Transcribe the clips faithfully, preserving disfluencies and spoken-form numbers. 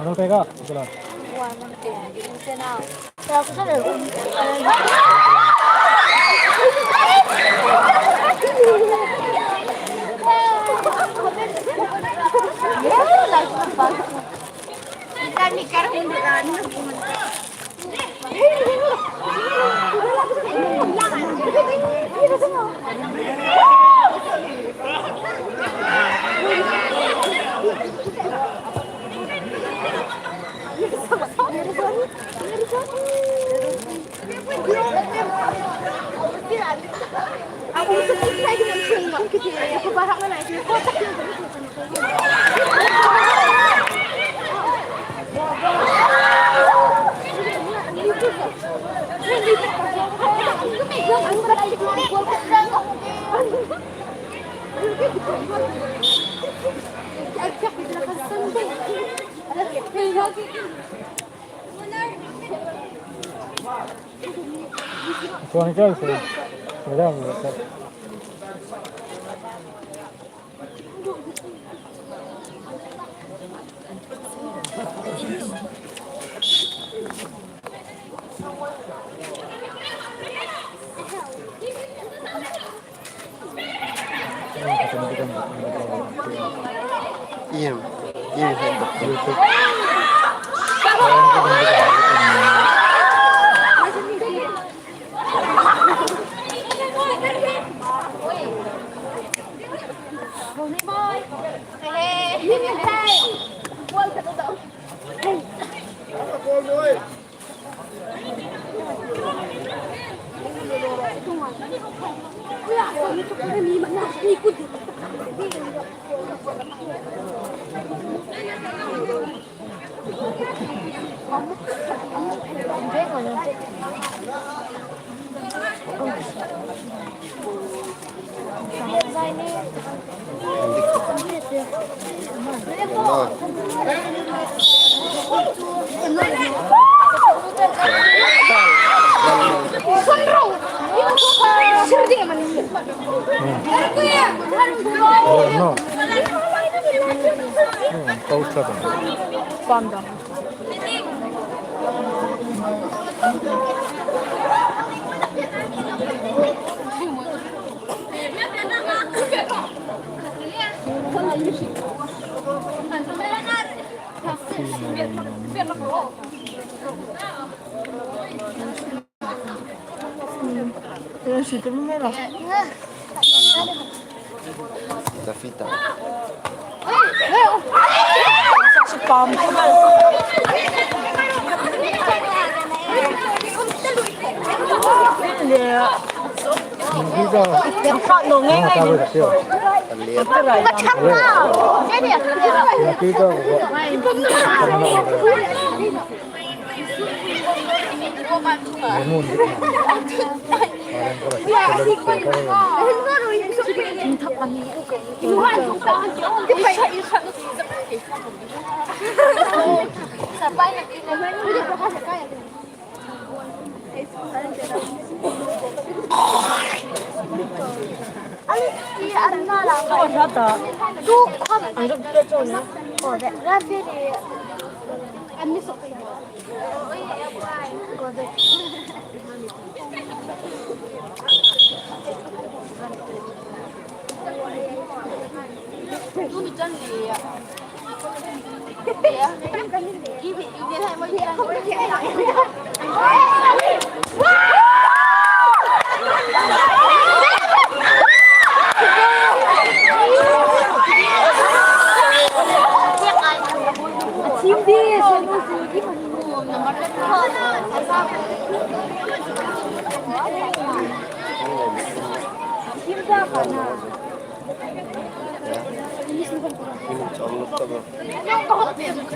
Ano pega? Ito lang. Tuan ka se. Madam. Iem, iem, iem. No. No, outside. Panda. Tafita.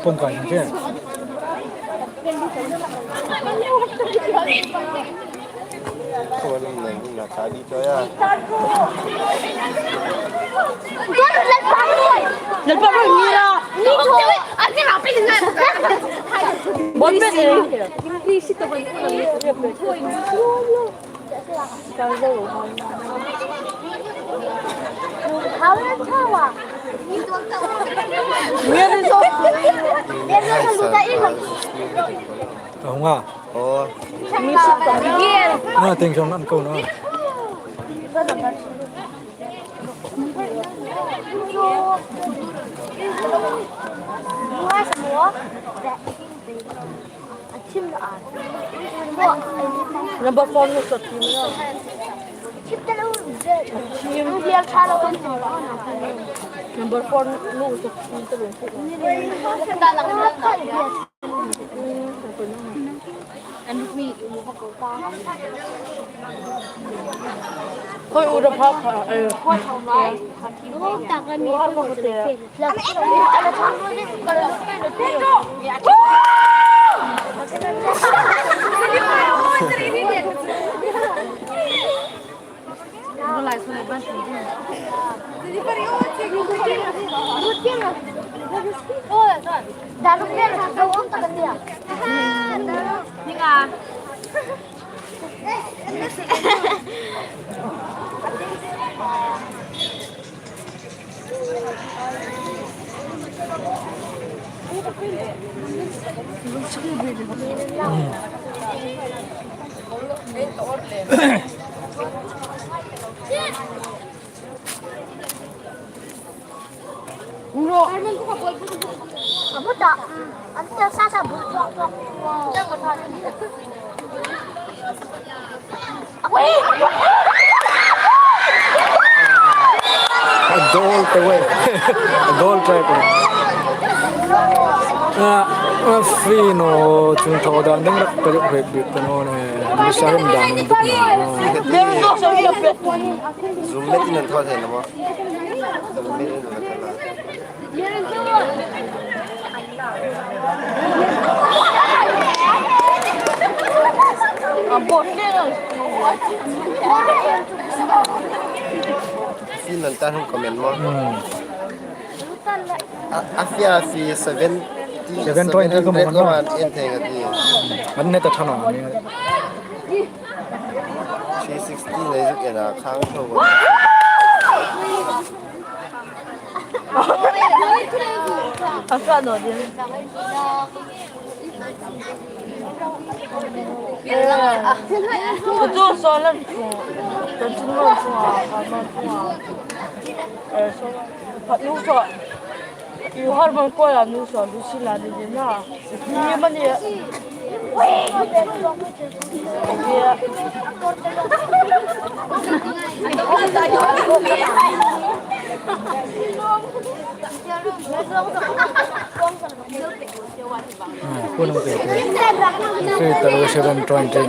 Pawm kai hang che. Lalpa ro ni ra. Bol pe. Ka hung a. Aw. A, teng zawng an ko naw. Number four nu sa team na. Number four nu sa team ta lo. Hoi, ura pha pha, eh. A goal te we. A goal try ko. A, a, free no, chung thaw dan ding rak ka rak hrek bik ta naw ni. Bisa hin dan duk na. Zoom metin an thaw thei naw maw? Zoom metin an thaw thei naw maw? Fee nan ta hung comment maw? Hmm. A, a fee, a fee seventy, seven twenty ko maw? Seven hundred ko maw? An en thei ka ti. An ne ta tha naw ni. Three sixty nei zuk en a khang tho ko. A ka no din. Ka chu so lan chu. Kan chu lan chu a, kan man chu a. Eh, so. Pat lu chu. Yu har man ko la nu so, lu si la ni na. Ni man ni. Phone ang pe. Three three seven twenty.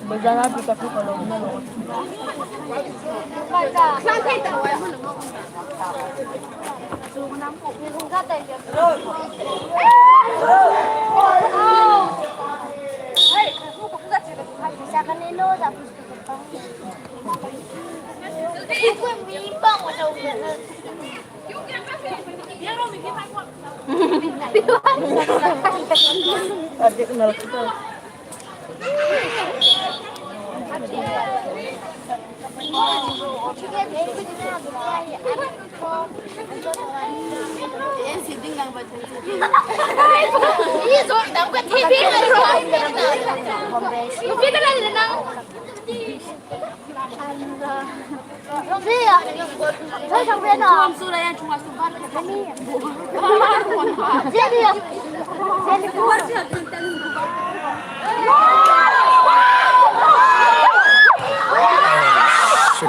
Bazar a bi ka thu ka lo na lo.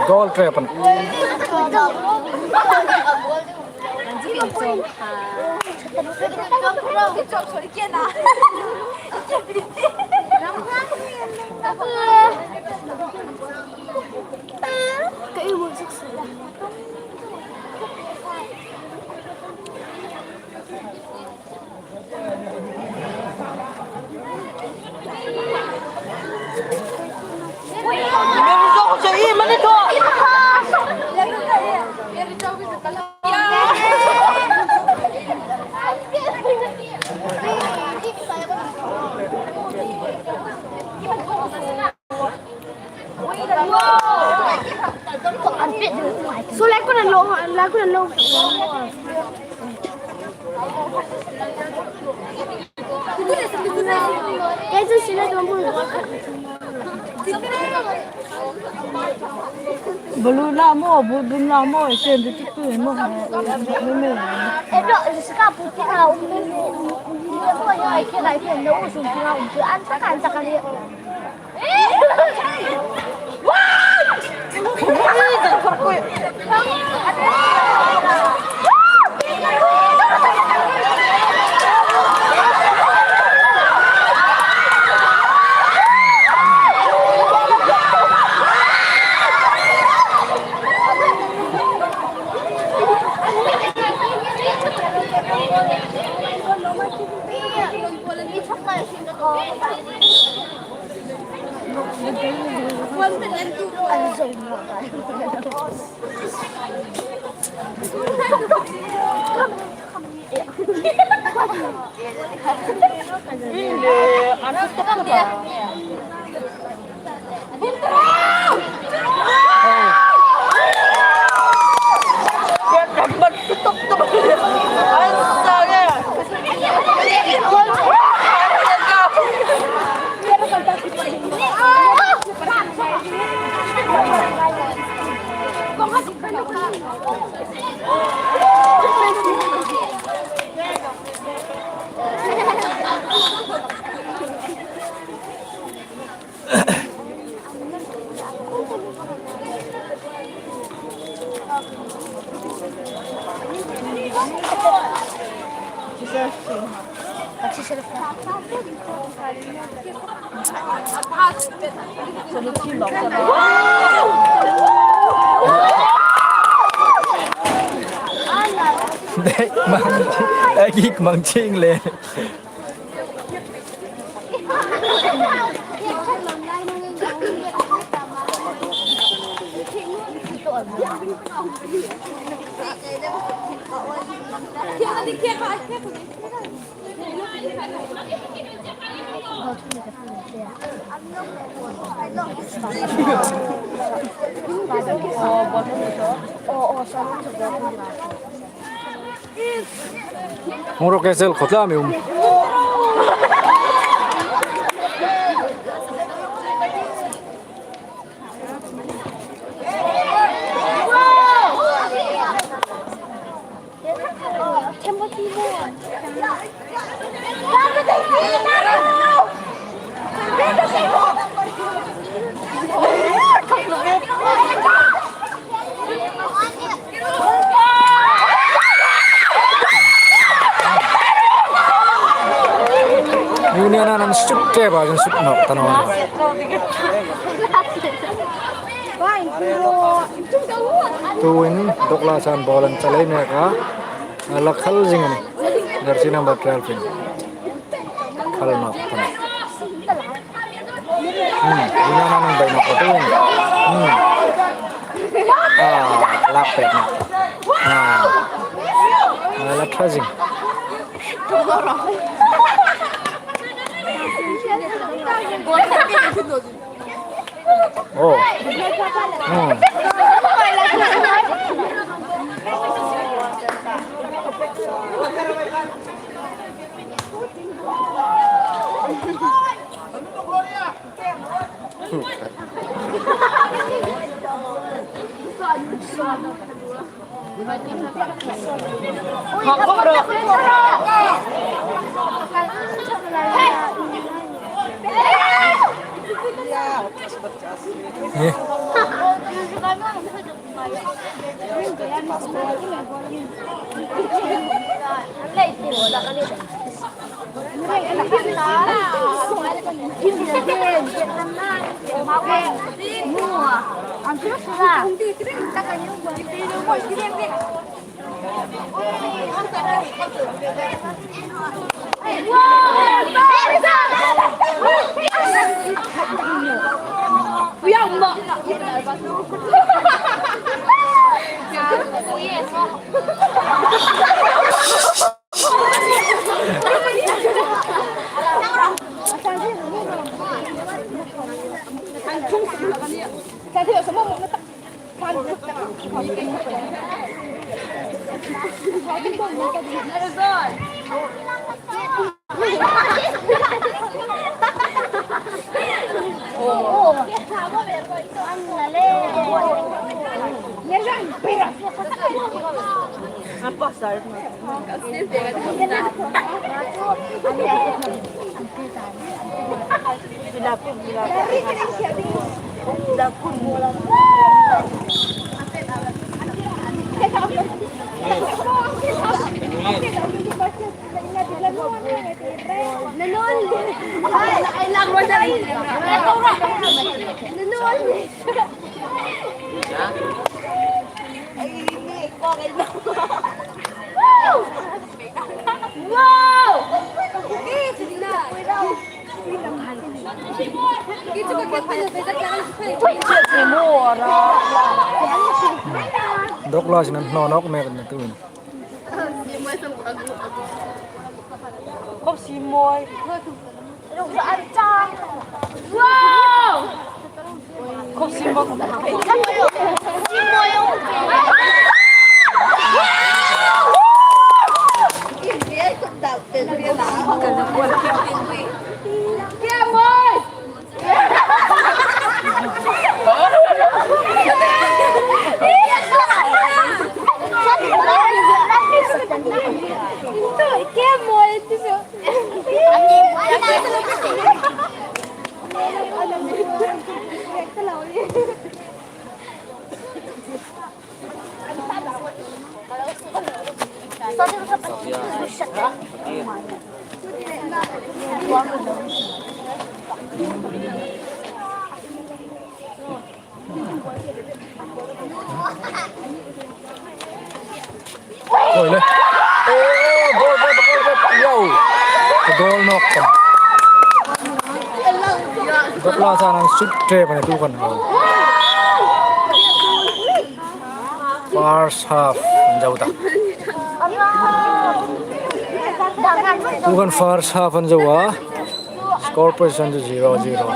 Goal trap an. So, lai kun an lo, lai kun an lo. Kei chu sila dum bu. Balu la mo, bu dum la mo, sen du tik tu mo. E do, sika pu ti na um ne. Ko ya ke lai ke no sum ti na um. An ta kan ta kan. Dei, mang, a gik mang ching le. Hung ro, Kesel, khawtlang mi um. Union an suk ke ba, an suk nawk ta naw. Tuhin Doklasa an ball an chalai mek a, a la khal zing a nih. Jersey number twelve in. Khal nawk ta naw. Hmm, Union an bai nawk ta tuhin. Hmm. Ah, lak pek nawk. Ah. La tha zing. Oh. Hmm. Dawk la sin an hnaw nawk mek an tuin. Khawp si mawi. Wow! Khawp si mawi. Oi le. Oh, goal, goal, goal, goal. Yo. Goal nawk kan. Goal la sa nan sut tre kan tu kan. First half an zo ta. Tu kan first half an zo a. Score position chu zero zero.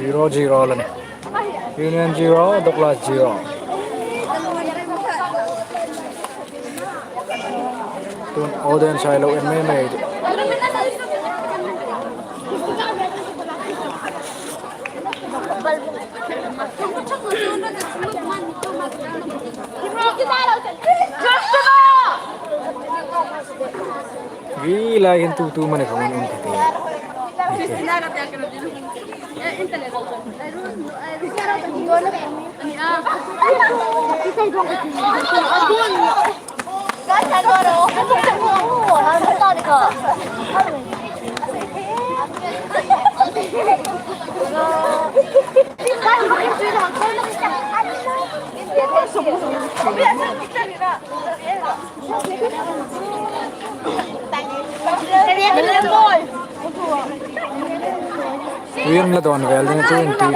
Zero zero la nih. Union zero, Douglas zero. Tun audience hai lo en mei mei. Ri lai hin tu tu mani khawm an um ka ti. Tuin la dawn vel ding, tuin ti.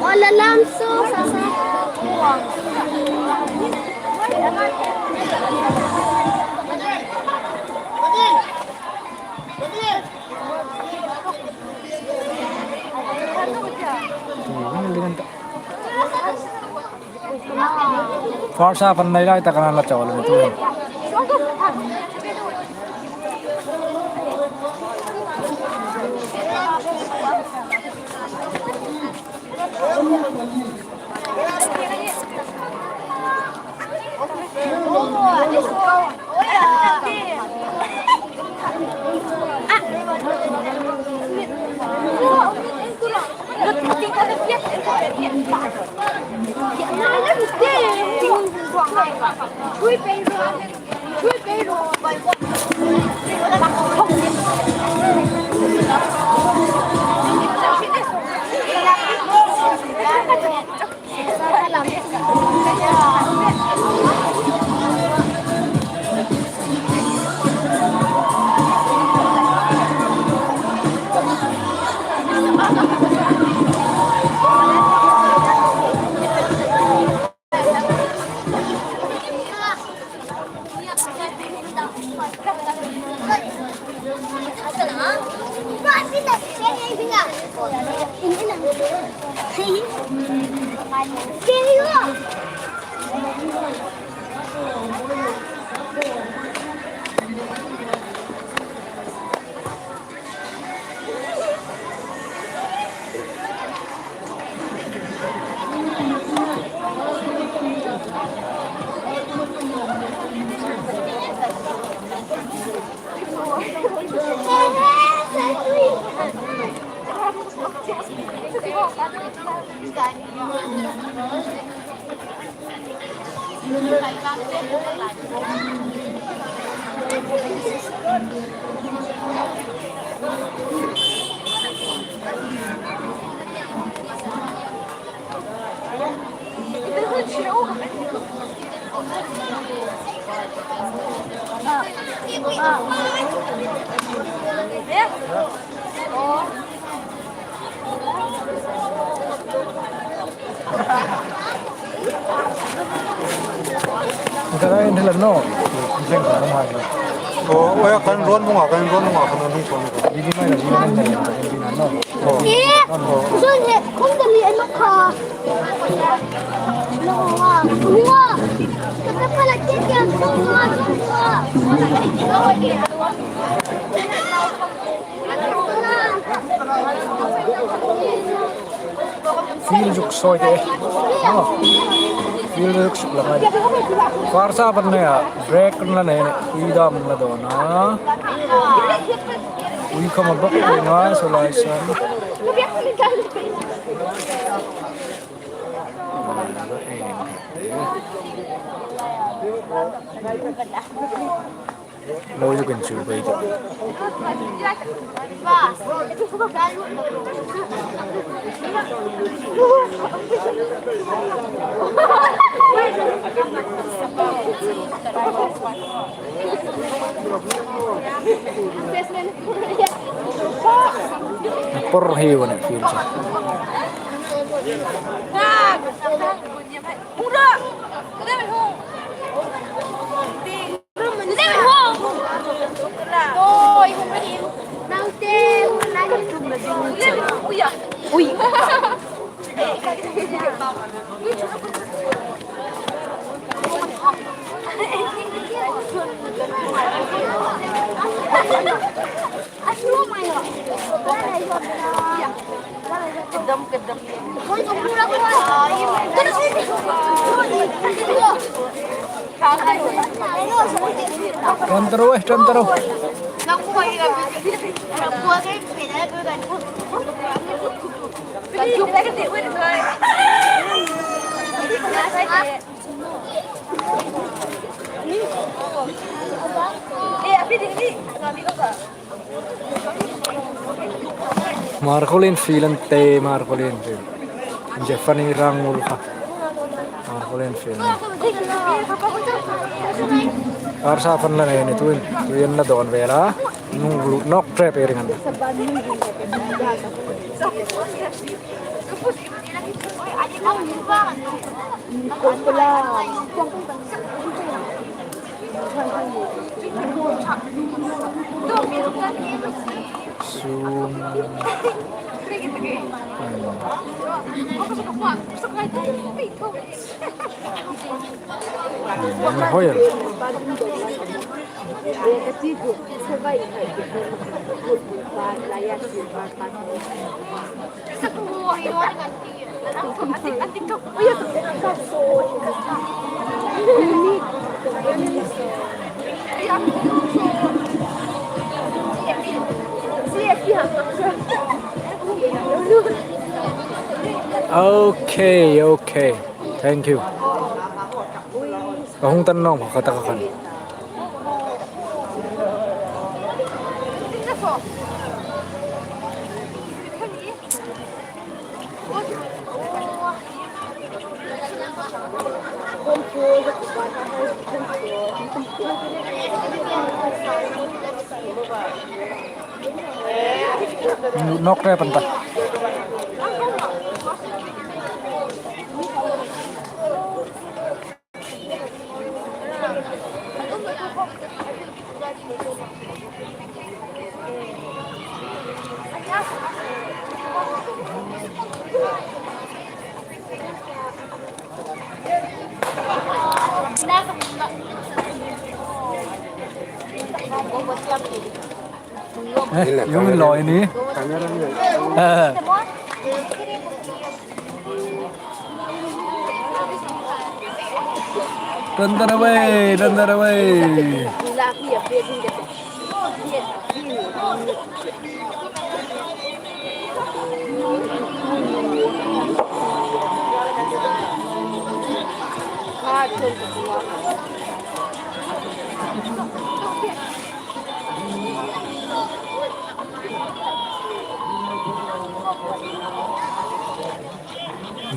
Hola, Lamso, Sasa. First half an nei lai tak an la chawl an tu. Ka rai en thei lo naw. Kan hleng ka ram hai lo. Aw, aw, kan ruon bunga, kan ruon bunga, kan ruon bunga. Bibi mai lo, bibi mai lo, bibi mai lo. Aw. Aw. Field zuk soi te. Oh. Field zuk suk la ngai. First half an nei a, break la nei, ui dam la dawn a. Ui khawm a bawk ui ngai, so lai san. Lo yu kin chu bai ta. Por hi wan field chu. Ui. Ṭawng ta ro, ṭawng ta ro. Margolin fiel an tei, Margolin fiel. Jeffani rang ul kha. Margolin fiel. Arsa fan la nei ni tuin, tuin la don vela. Nung lu nok trep e ring an. Zoom. Hmm. Hmm, hoi. Okay, okay. Thank you. Ka hung tan nawng ka ta ka khan. Nok re pan ta. Eh, yung loy ni. Eh. Run that away, run that away.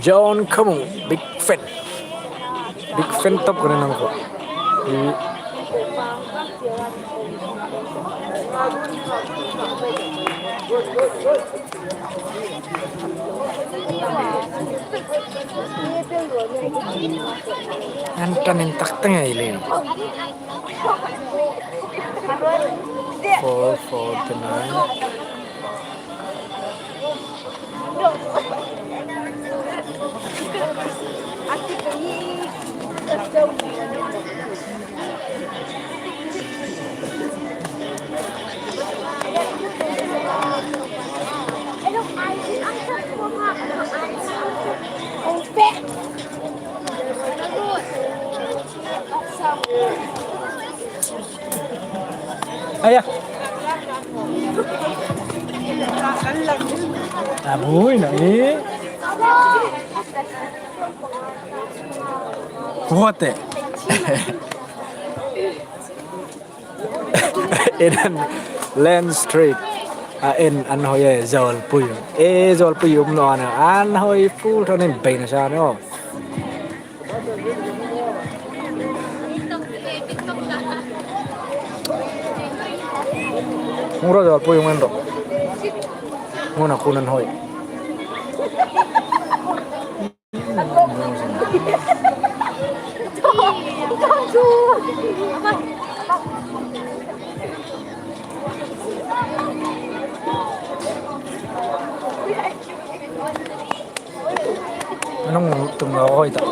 John Kamu, big fan. Big fan top kena nang ko. An tan in tak tang ai le. Four forty-nine. Aya. Abui na ni. Kuwate. Eden Land Street. A en an hoi e, Zawlpui. E, Zawlpui um naw a na. An hoi full ton in beina sa no. Hung ro Zawlpui hung en ro. Hung na kun an hoi. Nung tum lo hoi ta.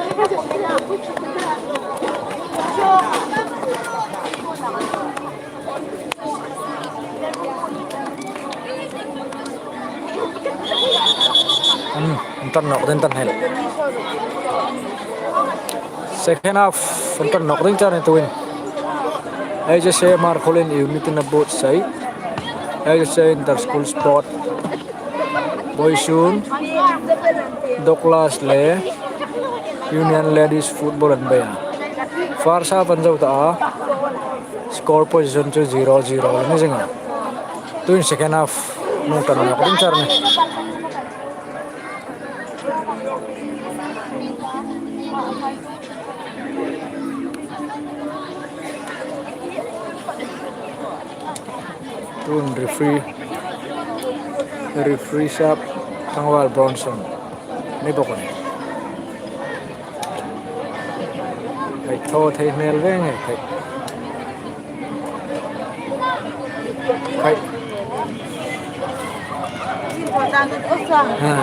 An, an tan nawk ding tan hel. Second half, an tan nawk ding char ni tuin. H S A Margolin unit-in a buotsai. H S A Inter School Sport. Boisun, Douglas le Union Ladies Football an bei a. First half an zo ta a. Score position chu zero zero ni zing a. Tuhin second half nung tan nawk ding char ni. Tun referee, referee sap Tlangval Bronson ni bawk a nih. Hei, thaw thei hmel ve ngei hei. Hei. Ha.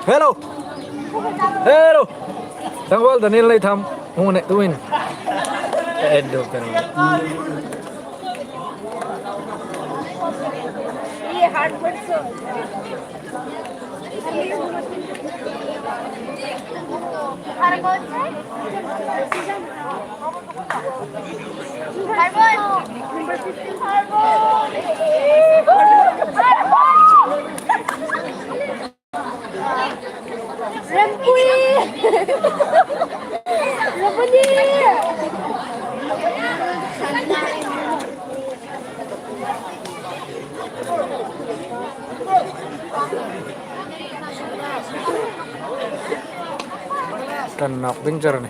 Hello. Hello. Tlangval Daniel Neitham. Hung ne tuin. Eddo kan. Kan nawk ding char ni.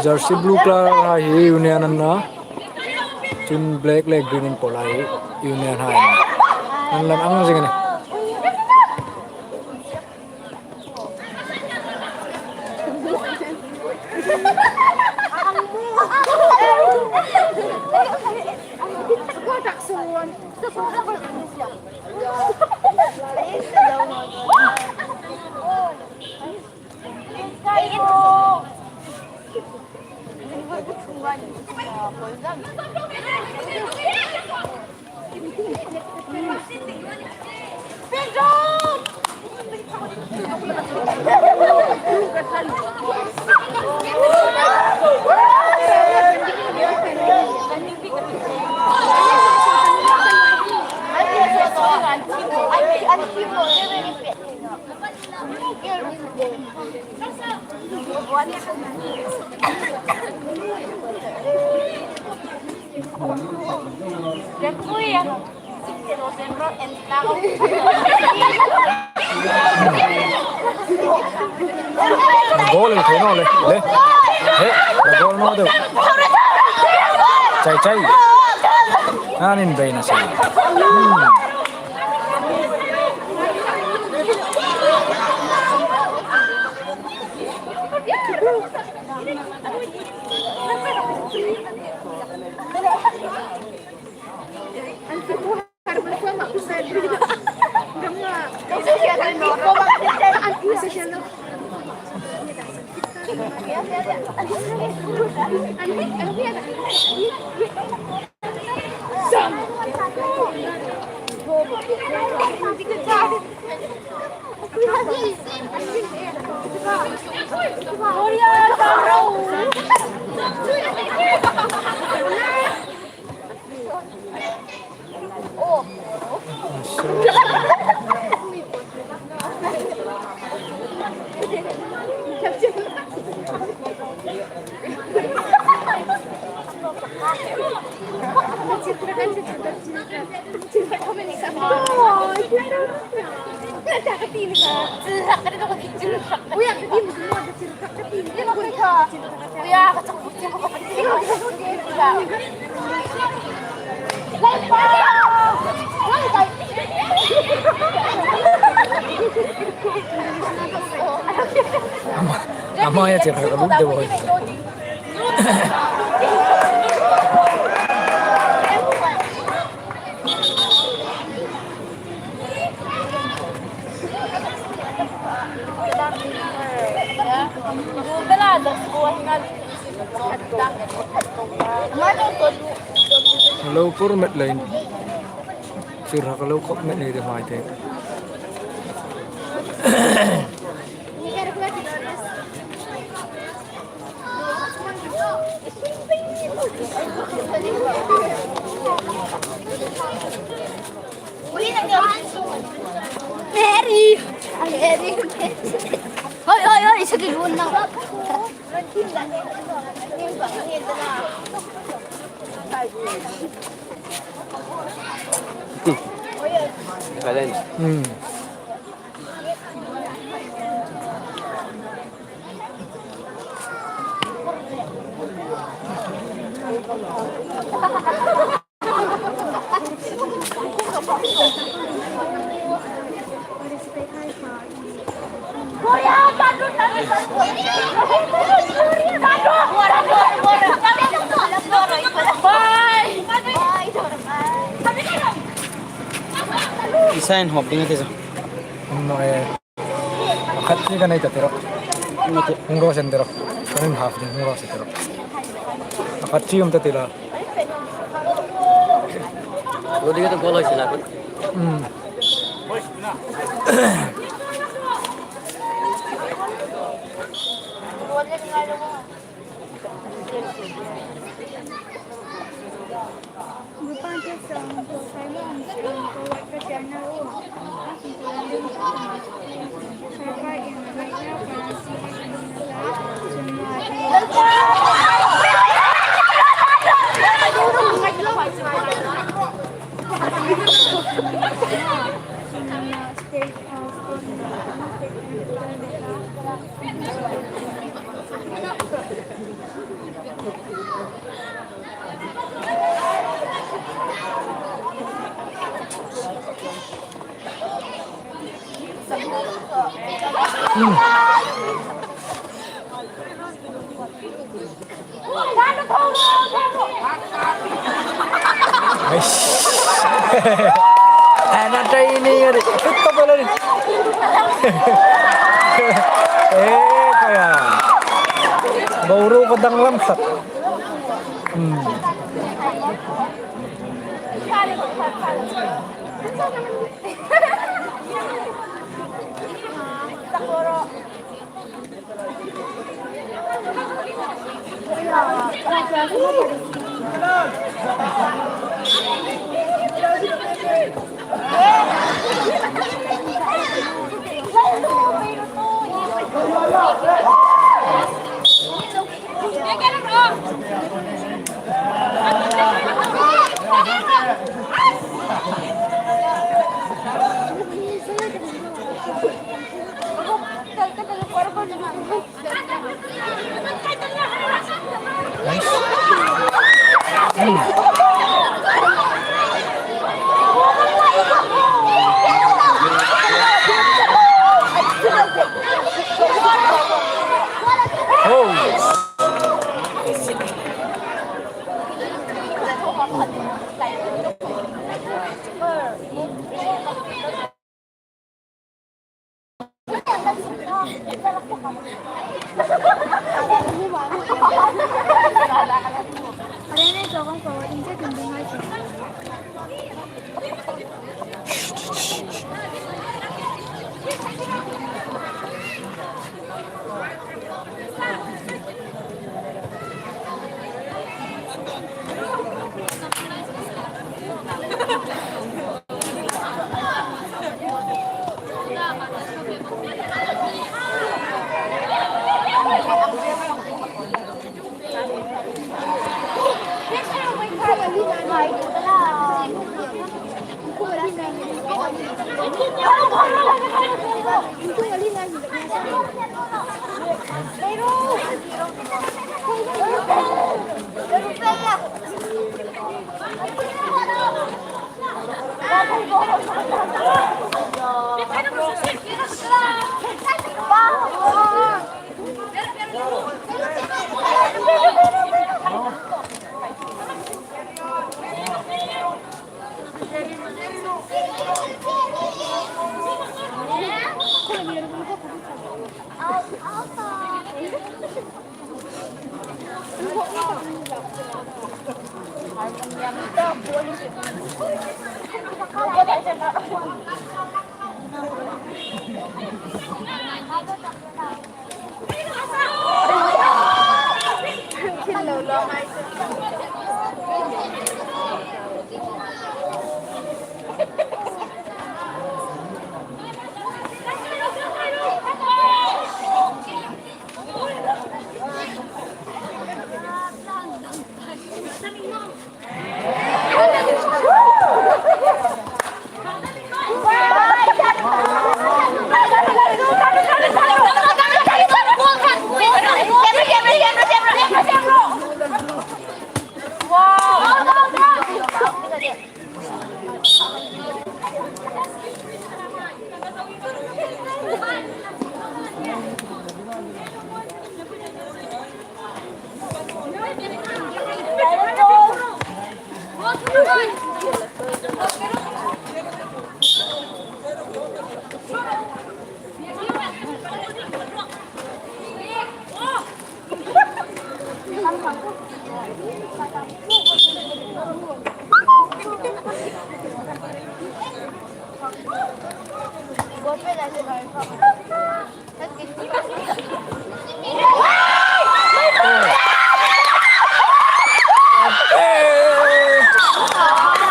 Jersey blue colour hai hi Union an na. Chun black le green inpawlai Union hai an na. An lam ang zing a nih. Goal in thei naw le, le. He, goal naw deu. Chai, chai. An inbeina sa. Hmm. Ama ya cek ka lut de boy. Lo pur met lein. Sir ha ka lo khop met nei de mai te. Mary! Mary! Hoi, hoi, hoi, isa ki lun na. Kalen. Hmm. Isa in hop ding a ti chu. Hung naw e. A khat chi ka nei ta ti ro. Hung ro sen ti ro. Kan in half ding hung ro sen ti ro. A khat chi um ta ti la. Lo ding ta goal hoi sila kun. Hmm. Eish. Ana training ari. Tut ta bol ari. Eh, kaya. Boru ko danglam khat. Hmm.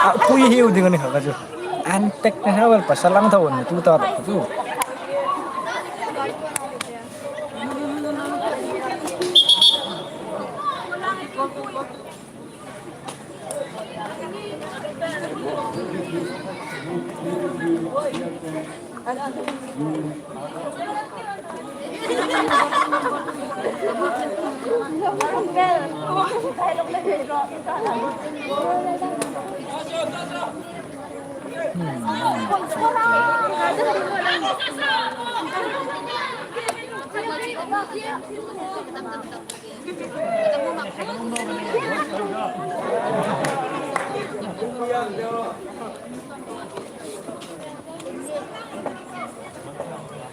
A pui hiu ding a ni kha ka chu. An tek na ha wel pasal ang thaw ni tu ta ta chu.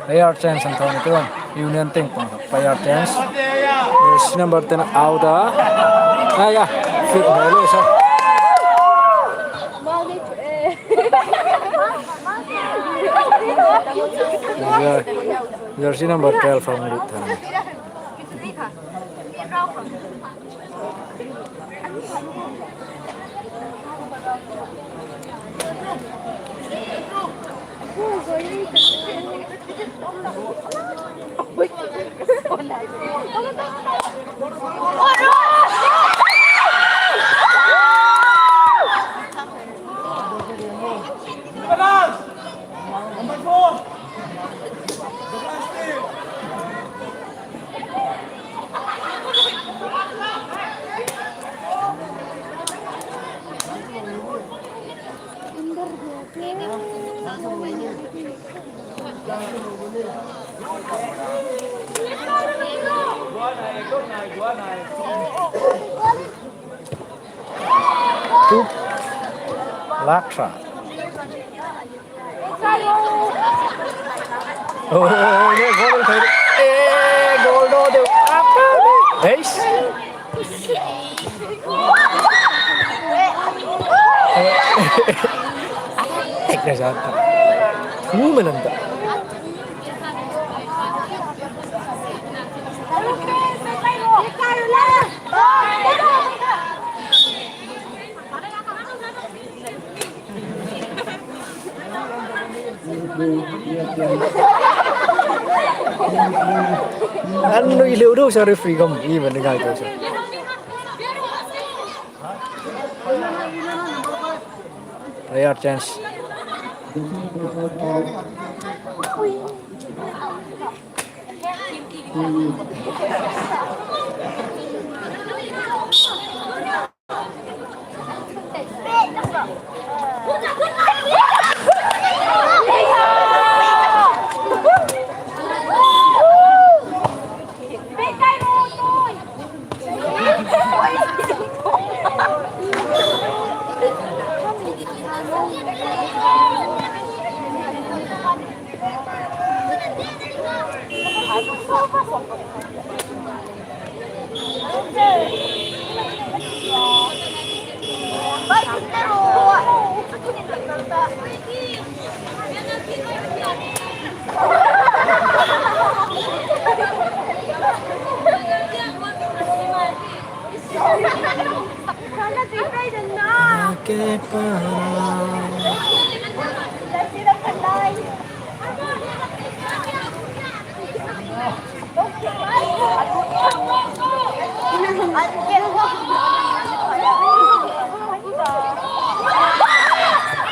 Player change an thaw ni tuan. Union tieng pang player change. Jersey number ten out a. Ai a. Fit hmel lo sa. Jersey number twelve ang lut than. Tup. Laksa. Oh, le goal thei. Eh, goal do de. Ace. Tek da jata. Thu manan ta. An nui liu du sa referee gam i man ngai to sa. Player change.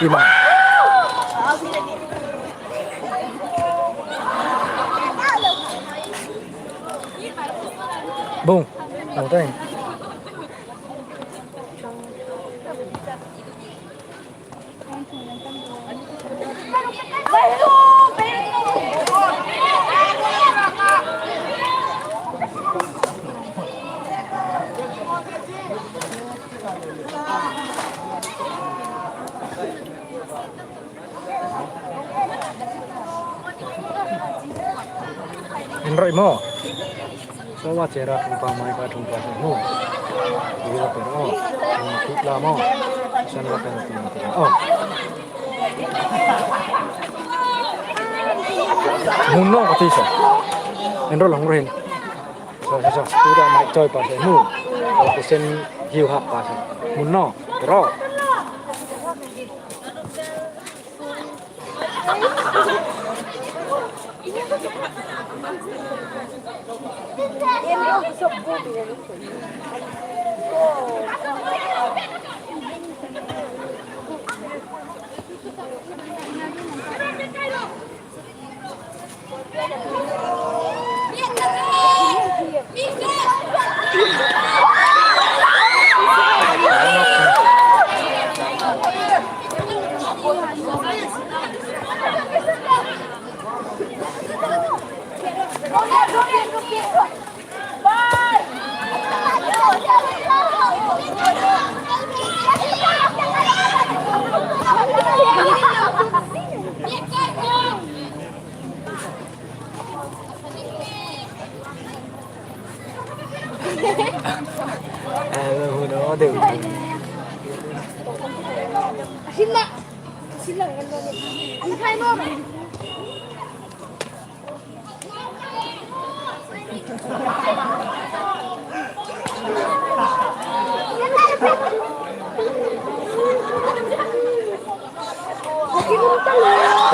Ima. Bung. Bung teng. Inroi maw. Sawa chera thungpa mai ka thungpa se maw. Iwa per o. Thungthut la maw. San la kan tin tin. O. Mun naw ka ti sa. Inroi long rin. Sa sa sa. Tu da mai choi pa se maw. Ka sen hiu ha pa se. Mun naw. Ro.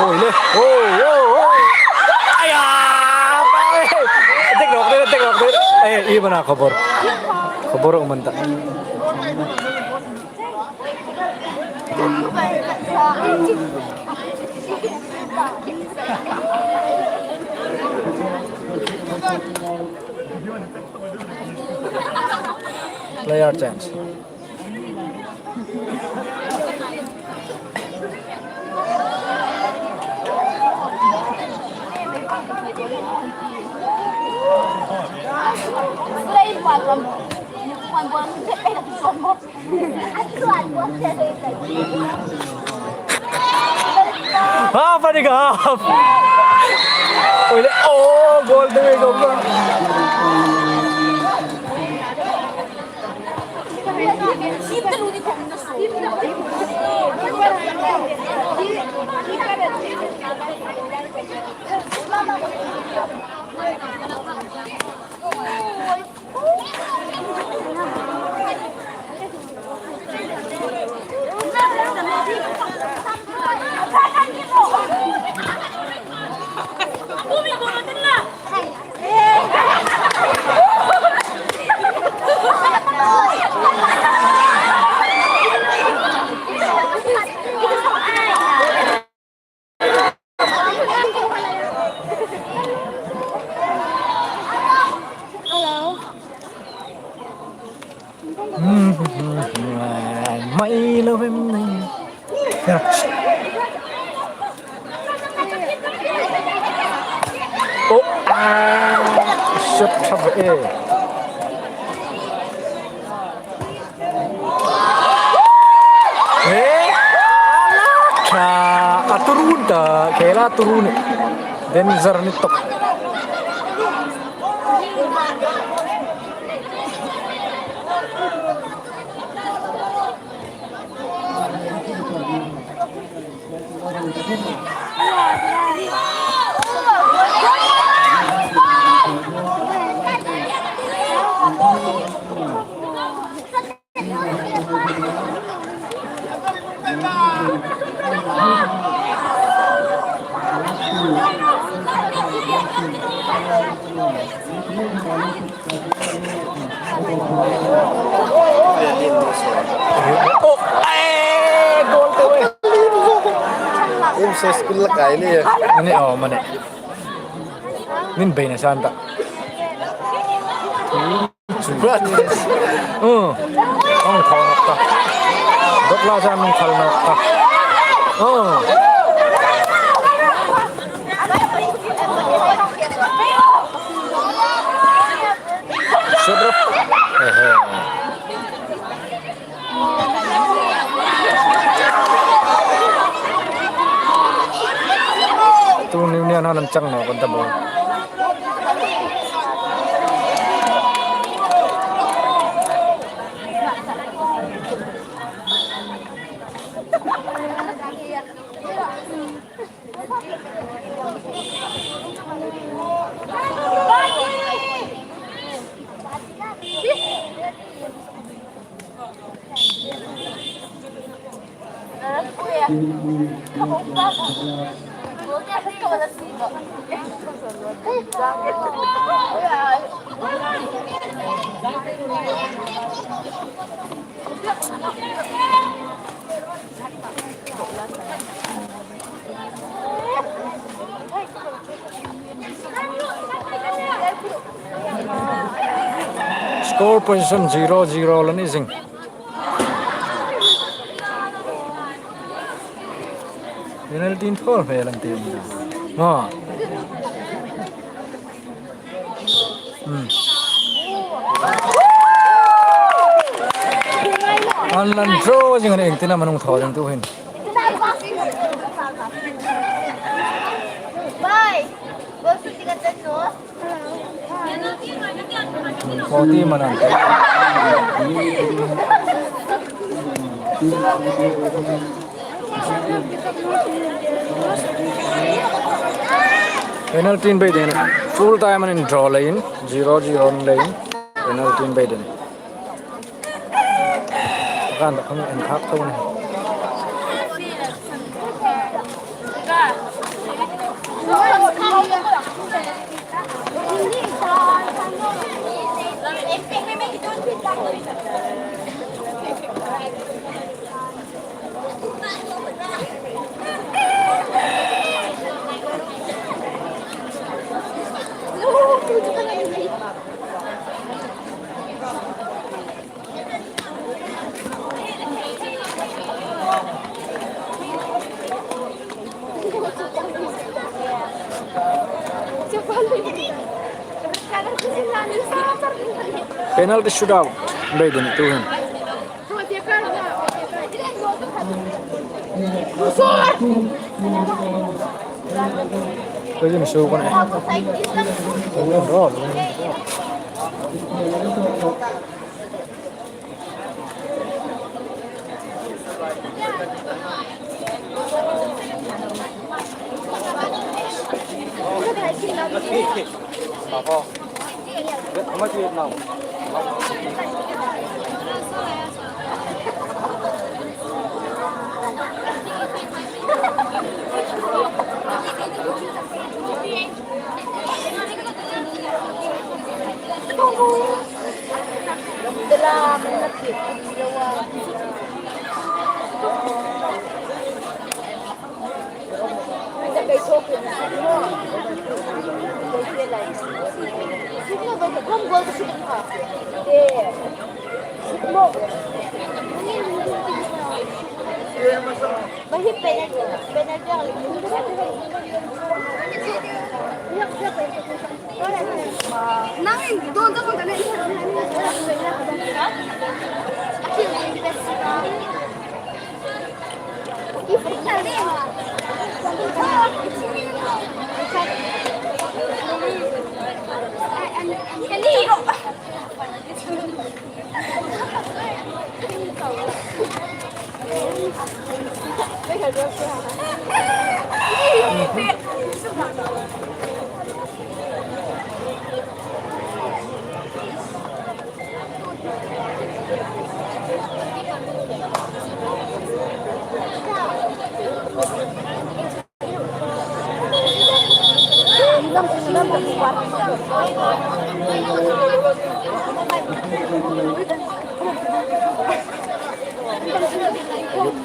Oi le. Oi, oi, oi. Aya! Tek rok de, tek rok de. Eh, i bana khobor. Khobor umanta. Player change. Half, ani ka half. Oi le, oh, goal de goal. Shot ṭha ve e. Eh? Ṭha, a tuorun ta, khela tuorun. Danger ni tawp. Oh, eh, goal te we. Em, so school la kai ni. Ani, oh, mane. Min beina san ta. What? Oh. Hung thaw nawk ta. Dawk la san hung khal nawk ta. Oh. Shot off. Ehe. Tun Union hon an chang nawk an ta bawk. Score position zero zero la ni zing. Penalty in foul hmel an ti. Ma. Hmm. An lan draw zing a nih, iengtin am an hung thaw ding tu hin. Forty man an. Penalty in bei ding. Full time an draw leiin, zero zero leiin. Penalty in bei ding. Kan da khang en khak tho ni. Penalty shootout. Bei ding tu hin. Kajin su kon.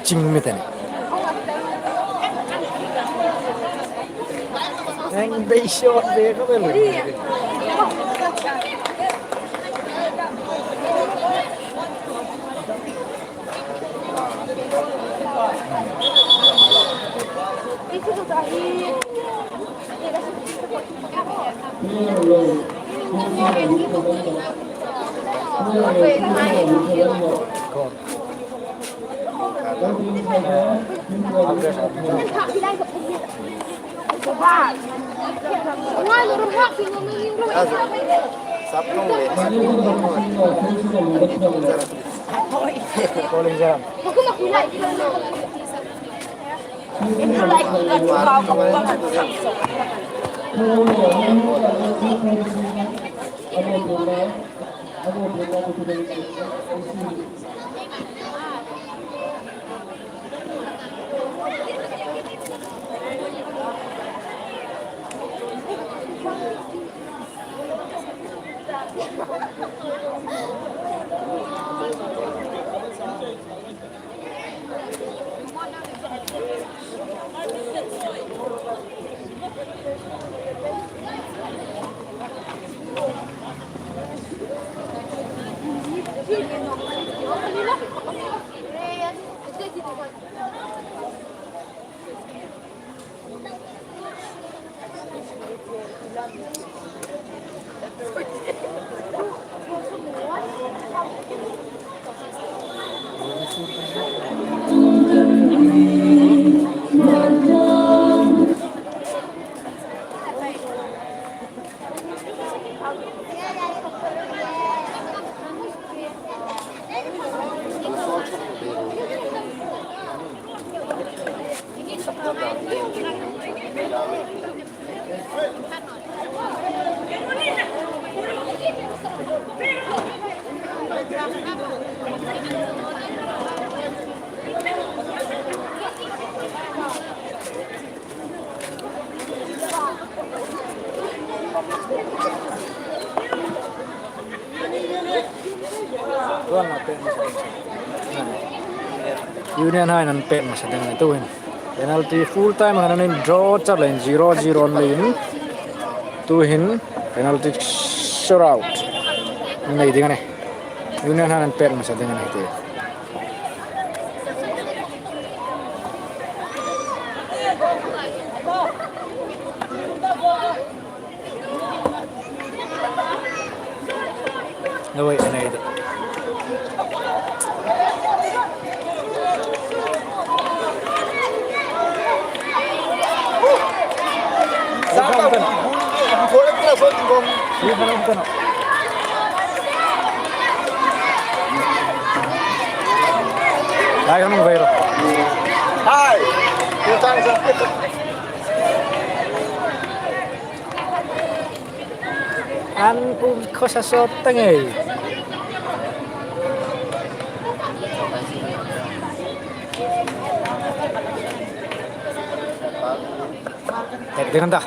Ching mi tani. Ang bei short be ko be. Union hai an pet hmasa ding a ni tuhin. Penalty full time khan an draw char leiin zero zero an leiin. Tuhin penalty shootout an nei ding a nih. Union hai an pet hmasa ding a ni ti. Away, an ei de. Hai, kan hung ve ro. Hai. An pum khosa sot ta ngei. Tek ding an ta.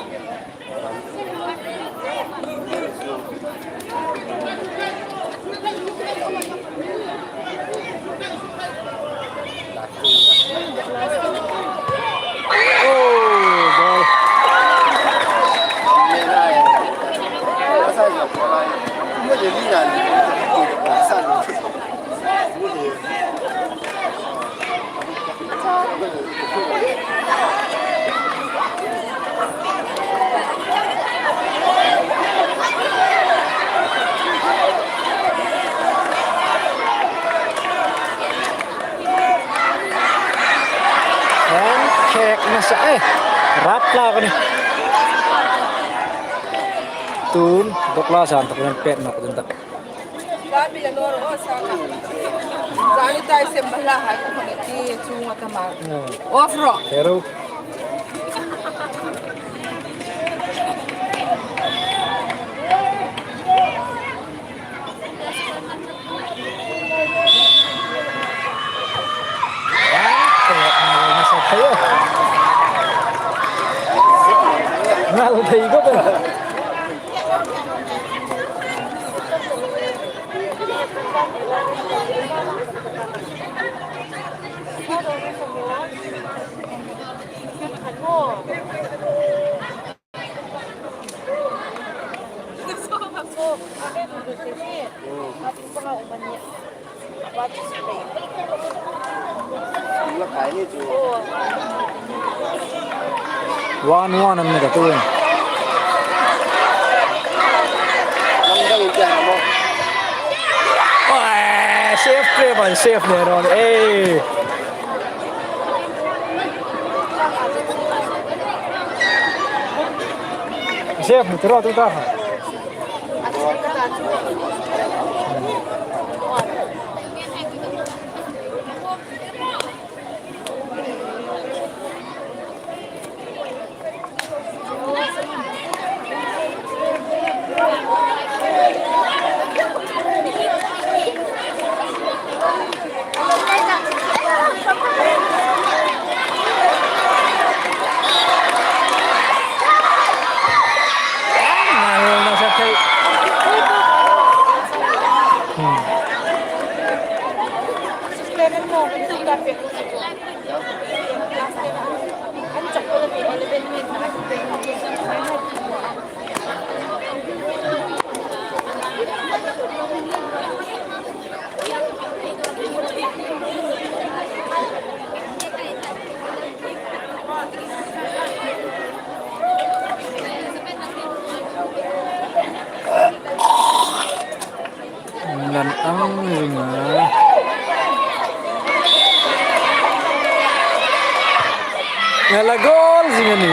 Nasa, eh, rap la ka ni. Tun, bok la san tak len pet nak tun tak. Ka bi la nor o sa ka. Zani tai sem bala hai ko ni ti chu nga ta ma. Hmm. Off ro. Hero. Ngal thei ko ta. One one an ni ka tu. Oi, safe play, man, safe play, man. Ei. Safe, mi tiro tu ta. Lan ang ring a. Nga la goal zing a ni.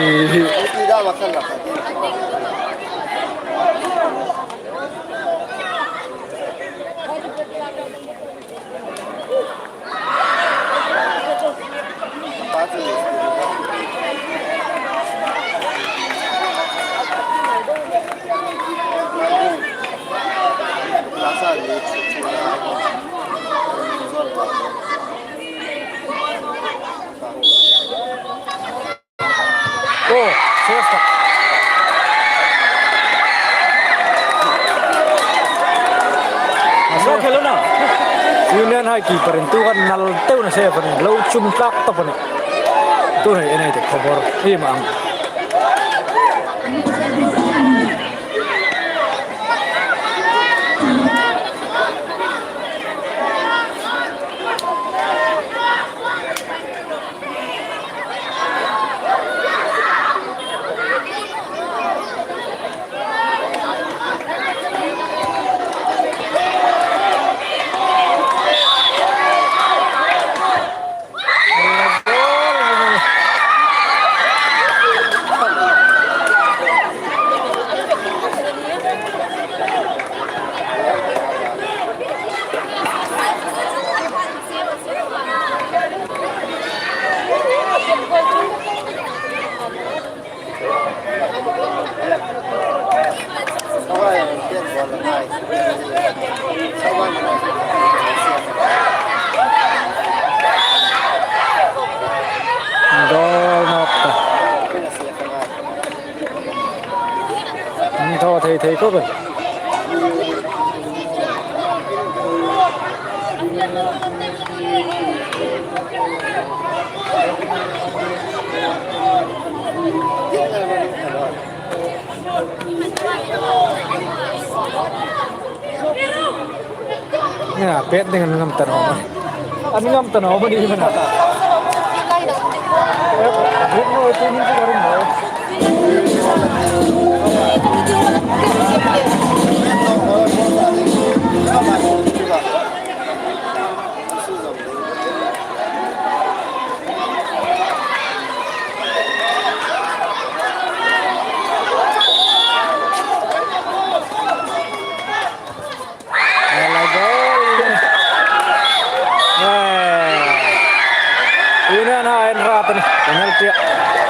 Oh, save ta. Lo khelo na. Union hai keeper-in tu khan nal teu na save a ni. Lo chum tlak ta pha ni. Tu hai N I te khawbor. Hi ma ang. Goal nop ta. An thaw thei thei khawp el. Nia, pet ding an ngam ta naw maw. An ngam ta naw maw ni mana. An ha en ra ta ni. Penalty.